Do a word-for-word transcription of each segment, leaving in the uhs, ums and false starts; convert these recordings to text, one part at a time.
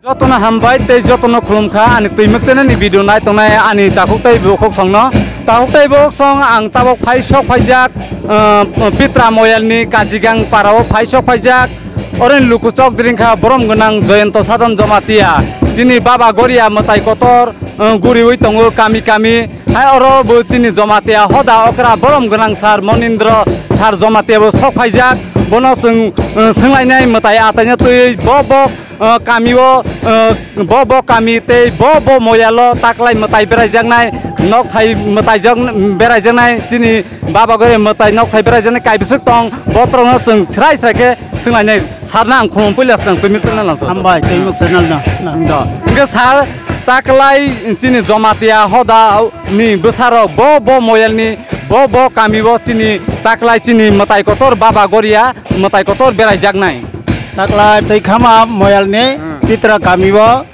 Jotono hambai tei jotono khulumkha ani Twimwk channel ni video nai tongnai ani takhuk tei bukhuk songno. Takhuk tei bukhuk song ang tabok phai sok phaijak, uh, Pitra Moyal ni Kajigang para o phai sok phaijak. Oroni luku chok dringkha borom gwnang Joyonto Sadon Jomatia. Chini Baba Goria mwtai kotor, uh, guriwi tongo kami kami. Hai oro bo chini Jomatia hoda okra borom gwnang sir Monindro sir Jomatia bo sok phaijak. Bono chwng, uh, swnglainai mwtai ataina twi bo bo uh, kami o, uh, bo bo kami tei bo bo moyalo taklai mwtai beraijaknai, nokthai mwtaijak beraijaknai chini Baba Goria mwtai nokthai beraijaknai kaibwswk tong botrokno chwng srai srai khe swnglainai. Sarno ang khumung puila swkang twi mithina lang. Hambai, Twimwk channel no. Do. Hwnkhe sir taklai chini Jomatia hoda ni bwsarok bo bo moyalni bo bo kami o chini taklai chini mwtai kotor Baba Goria mwtai kotor beraijaknai. Taklai twi khama moyalni Hmm. Pitra kami o,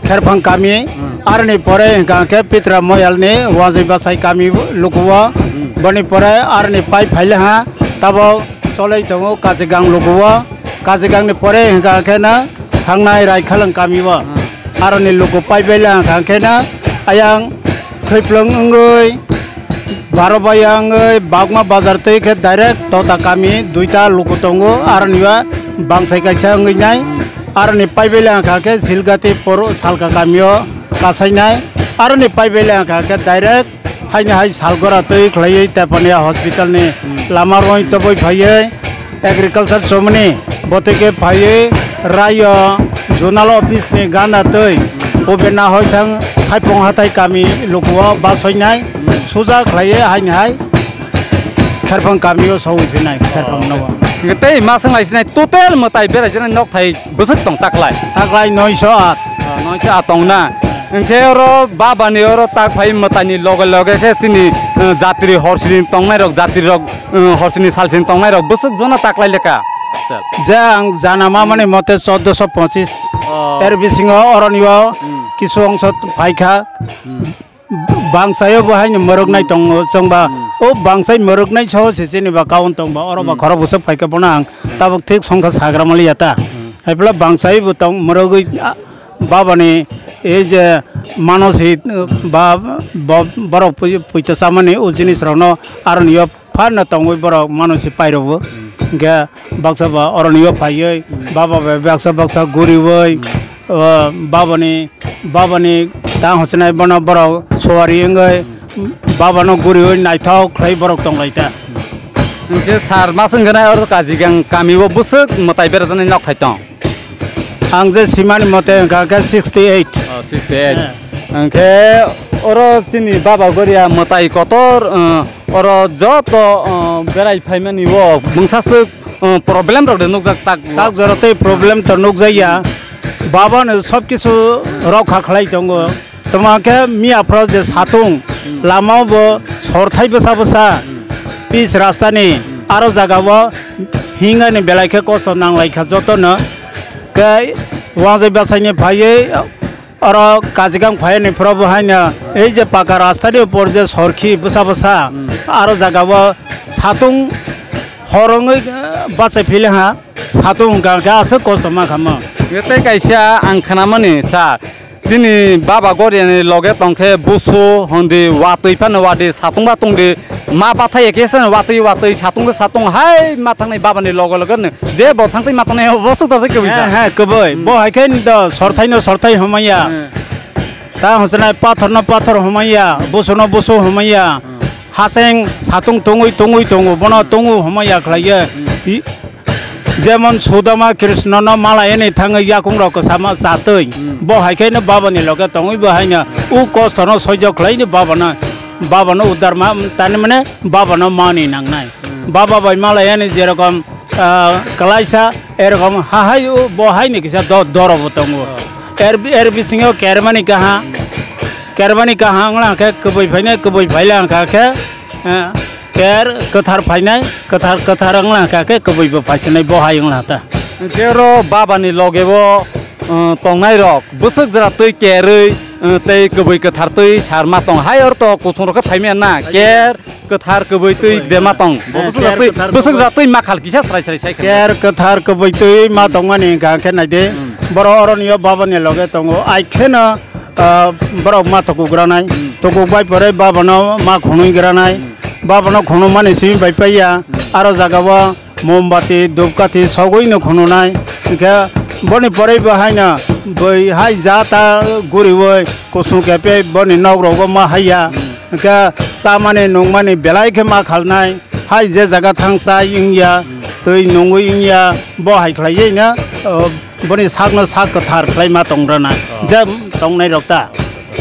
Kherphang kami, Hmm. aroni pore hwnkha khe Pitra moyalni Wajwi Bachai kami luku o, Hmm. boni pore aroni pai phaile ha, tabo cholai tongo Kachigang luku o, Kachigangni pore hwnkha khe na thangnai Raikhalang kami o, Hmm. aroni luku pai baile hwnkha khe na ayang Khaiplwng wngwi, baro baya wngwi, Bagma bazar twi khe direct Tota kami duita luku tongo, aroni o bangsai kaisa wngwi nai, aroni paibai le wngkha khe Silgati poro Salka kamio kasai nai, aroni paibai le wngkha khe direct haini hai Salgora twi khlaiwi Tepania hospital ni lama roi toboi phaiwi, Agriculture chomoni botike phaiwi raio zonal office ni gana twi obe na hoi thang Thaipung hathai kami lukuo bus hoinai suja khlaiwi haini hai Kherphang kamio sawi phinai Kherphang nogo. Hingke tei ma swnglai sinai total mwtai berai sinai nok thai bwswk tong taklai. Taklai noisho at. Noisho at tong na. Hingke oro babani oro tak phai mwtai ni loge loge khe chini, eh, jatri horsini tongnai rok jatri rok. Wng, horsini salsini tongnairok bwswk jona taklai lekha. Je ang jana mamani mote chordoso pochis. Oh. Er bisingo oronio Hmm. kisu ongso phaikha. Hmm. Bangsaio bo haino moroknai Hmm. tongo chwngba. Hmm. O bangsai moroknai so se chini ba kaun tongba oro ba Hmm. khorok bwswk phaikha bono ang tabuk thik songkha sagra maliya ta. Hmm. Haipla bangsai bo tong morogwi, ah, babani ei je manosi, ah, ba, ba, borok pui-, puito chamani o jinis rokno aronio Pharno tongwi borok mano se pairokbo. Hingke baksa ba oroni o phaiwi baba bai baksa baksa guriwi, o, babani, babani ta hochinai bono borok suari wngwi babano guriwi naithok khlai borok tonglaita. Hingke sir ma swngkhe nai oro Kajigang kami o bwswk mwtai berajani nok thai tong? Ang je simani mote wngkha khe sixty eight. Oh, sixty eight. Eh. Hingke oro chini baba goria mwtai kotor, eh, oro joto, eh, berai phaimani o mungsaswk, eh, problem rok de nukjak tak. Tak jora tei problem to nukjakya. Baba no sob kisu rokha khlai tongo. Tamo khe miya phoro je satung, lama o bo sorthai bwsa bwsa, pitch rasta ni, aro jaga o hingani belai khe kosto nang lai kha joto no. Khe wanjwi bwsai ni phaiwi oro Kajigang phai ni phoro bo haino ei je paka rasta ni upor je sorkhi bwsa bwsa, aro jaga o satung hor wngwi bachai phile ha, satung hwnkha khe aswk kosto ma kha mo. Tei kaisa ang khnamani sir, Chini baba goria ni loge tongkhe busu hondi watwi phano wadi satung ba tongdi ma bathai ekhe seno watwi watwi satung khe satung hai ma thangnai baba ni loge loge no je bo thangtwi ma tongnai bo swk da thai kwbwi He, sa. He, kwbwi. Hmm. Bo hai khe do sorthai no sorthai homaya. Hmm. Ta hosnai pathor no pathor homaya, busu no busu homaya. Hmm. Haseng satung tongwi tongwi tongo, bono tongo homaya khlaiya. Hmm. I-, Jemon Sudama Krishna no mala eni thangwi yakung rok kwchama chatwi. Hmm. Bo hai khe no baba ni loge tongwi bo hai no u kosto no soijo khlai ni baba no, baba no udar ma tani mane baba no mani nangnai. Hmm. Baba bai mala eni jerokom, ah, kalaisa erokom ha hai u bo hai ni kisa do-, doro bo tongo. Oh. Er, er bisingo kermani kaha, kermani kaha wngla khe kwbwi phainai, kwbwi phaila wngkha khe, eh, Ker kwthar phainai, kwthar, kwthar wngla kha khe kwbwi bo phaisinai bo hai wngla ta. Hwnkhe oro baba ni loge o, uh, tongnai rok bwswk jora twi kerwi, uh, tei kwbwi kwthar twi sarma tong. Hai oro to kuchung rok khe phaimaya na. Ker kwthar kwbwi twi de ma tong. Bo Eh, bwswk jora ker twi, kwthar bwswk kwbwi. Jora twi ma khal kisa srai srai sai khe. Ker kwthar kwbwi twi ma tongmani hwnkha khe naidi. Hmm. Borok oroni o baba ni loge tongo. Ai kheno, ah, borok ma tukuk granai. Tukuk bai pore baba no ma khunui granai. Baba no khunumani simi bai paiya. Aro jaga o mombati, dupkati sogwi no khununai. Hinkhe boni pore bo haino bui hai ja ta guriwi kusung kepe boni nok rogo ma haiya. Hinkhe chamani nungmani belai khe ma khalnai. Hai je jaga thang chai wngya, twi nungwi wngya, bo hai khlaiwi no, o, boni sakno sak kwthar khlai ma tong rwna. Oh. Je tongnai rok ta.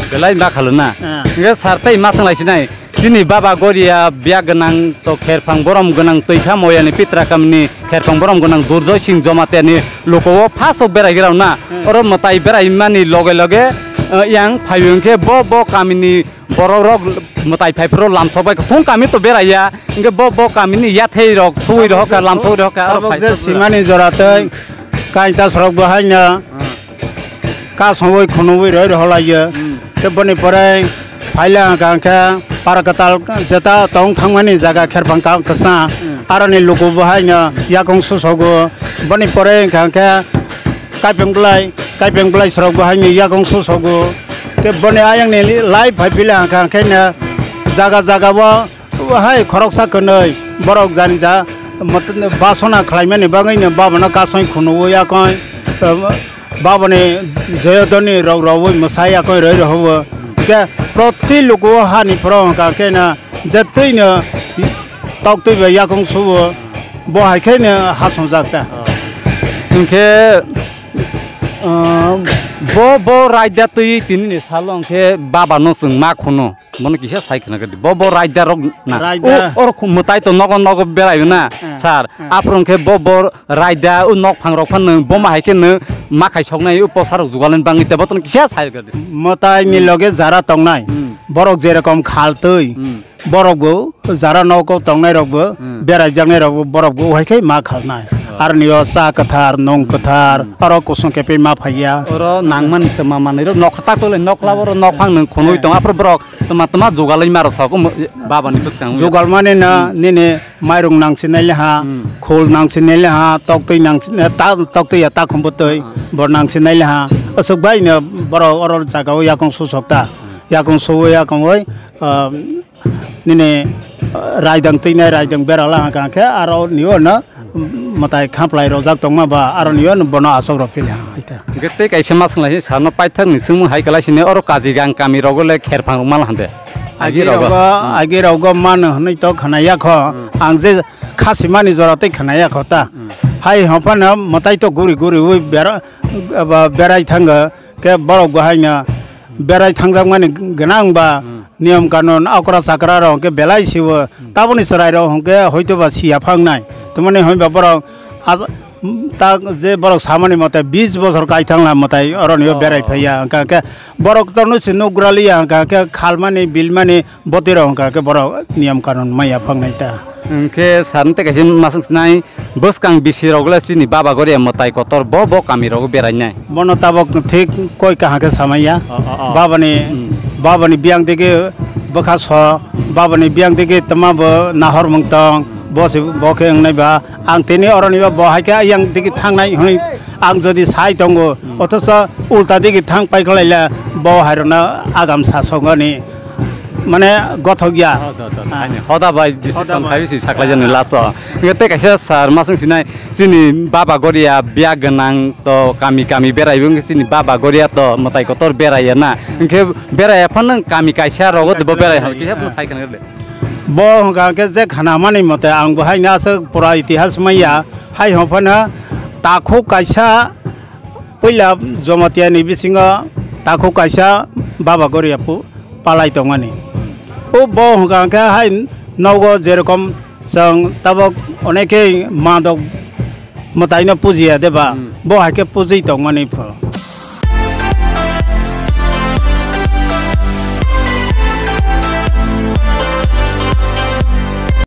Belai ma khaluna. Ah. Hinkhe sar tei ma swng lai sinai. Chini baba goria biya gwnang to kherphang borom gwnang twi kha moyani pitra kamini kherphang borom gwnang Durjoy Singh Jamatia ni luko o first o berai gra na. Hmm. Oro mwtai berai mani loge loge, eh, yang phaiyung khe bo bo kamini borok rok mwtai phai phuru lamsok bai thung kami to beraiya. Hinkhe bo bo kamini yathai rok suwi rohor kha, lamsok rohor kha, aro abo phai je sok simani jora tei kainta sorok bo haino kasongwi khunugwi roi rohor laiyo. Hmm. Tei boni pore phaila hwnkha hwnkhe para kwtal jeta tong thangmani jaga kherphang ka kwsa. Hmm. Aroni luku bo haino yakung susogo. Boni pore hwnkha hwnkhe kaipeng bwlai, kaipeng bwlai sorok bo haino yakung susogo. Tei boni ayangni lai phai pila hwnkha hwnkhe no jaga jaga o hai khoroksa kwnwi borok jani ja mot-, basona khlaimani bagwi no babano kasong khunugwi yakung, babani joyodoni rok rogwi mwsai yakung roi rohobo. Hwnkhe proti luku o hani phoro hwnkha khe no je twi no tok twi bai yakung subo, bo hai khe no hasongjak ta. Hinkhe, ah, bo, bo raida twi tini ni salo hwnkhe baba no chwng ma khunu. Bono kisa sai khna gadi. Bo, bo raida rok na. Raida. O, oro khum mwtai to nogo, nogo berai na, eh, sir. Eh. Aphuru hwnkhe bo, bo raida o nok phang rok phan nwng bo ma hai khe nwng ma khai sok nai o posa rok jugal ni bangwi te bo to kisa sai gadi. Mwtai ni loge jara tong nai. Hmm. Borok je rokom khal twi. Hmm. Borok bo jara nogo tong nai rok bo, hmm, berai jak nai rok bo borok bo hai khe ma khal nai. Oh. Aroni o cha kwthar, nung kwthar, hmm, oro kusung khe phi ma phai ya. Oro nang man tma manwi rok nok tak tole nok la oro nok phang nwng khunui, eh, tong aphuru borok tma tma jugalwi ma rw sok, um, baba ni bwskango. Jugal mani na, hmm, nini mairung nang sinai le ha, hmm, khul nang sinai le ha, tok twi nang sin-, eh, ta, tok twi ya ta khumbu twi, hmm, bo nang sinai le ha. Aswk bai no borok oro jaga o yakung susok ta. Hmm. Yakung suwi yakung oi, ah, nini, ah, raidang twi nai raidang bera la hwnkha khe aro ni o no mwtai khaplai rojak tongma ba aro ni o no bono asok rok phili ha ita. Hwnkhe tei kaisa ma swng lai sano paithak ni swngmung hai kwlai sini oro Kajigang kami rogo le kherphang rok ma la hande. Agi rogo, hmm, agi rogo mano hwnwi to khna ya kho. Hmm. Ang je khasi mani jora tei khna ya kho ta. Hmm. Hai hwnphano mwtai to guri guri wi bera, ba berai thango. Khe borok bo haino berai thangjakmani gwnang ba, hmm, niyom kanun okra chakra rok hwnkhe belai siwo, hmm, taboni chwrai rok hwnkhe hoito ba siya phangnai. Tamoni hwnba borok as-, ta je borok samani mote bis bosor kai thangla mwtai oroni o, oh, berai phaiya hwnkha khe borok torno se nugra liya hwnkha khe khalmani bilmani botwi rok hwnkha khe borok niyom kanun maya phangnai ta. Hwnkhe sar tei kaisa masuk sinai. Bwskang bisi rok le chini baba goria mwtai kotor bo bo kami rogo berai nai. Bono tabok thik koi kaham khe samaya. Oh, oh, oh. Babani, hmm, babani biyang digi bwkha so, babani biyang digi tma bo nahor mung tong, bo se bo khe wngnai ba. Ang tini oroni ba bo hai khe yang digi thangnai hwnwi ang jodi sai tongo, hmm, othoso ulta digi thang pai khlai le bo hai rokno agam sa songani. Mane gothok ya. Oh, to, to, to. Ah. Ani hoda bai decision hoda bai khai si saklai jani, ah, last o. Nge tei kaisa sir masung sinai chini baba goria biya gwnang to kami kami berai bo chini baba goria to mwtai kotor berai ya na. Hwnkhe berai ya phano kami kaisa rogo de bo berai hal kisa phano sai khna de. Bo hwnkha khe je khana mani mote ang bo hai na aswk pura itihas maya hai hwnphano takhuk kaisa Puila Jamatia ni bisingo takhuk kaisa Baba Goria pu-, palai tongmani. O bo hwnkha khe hai nogo jerokom chwng tabok onekhe mandok mwtaino pujiya de ba, hmm, bo hai khe pujui tongmani pho.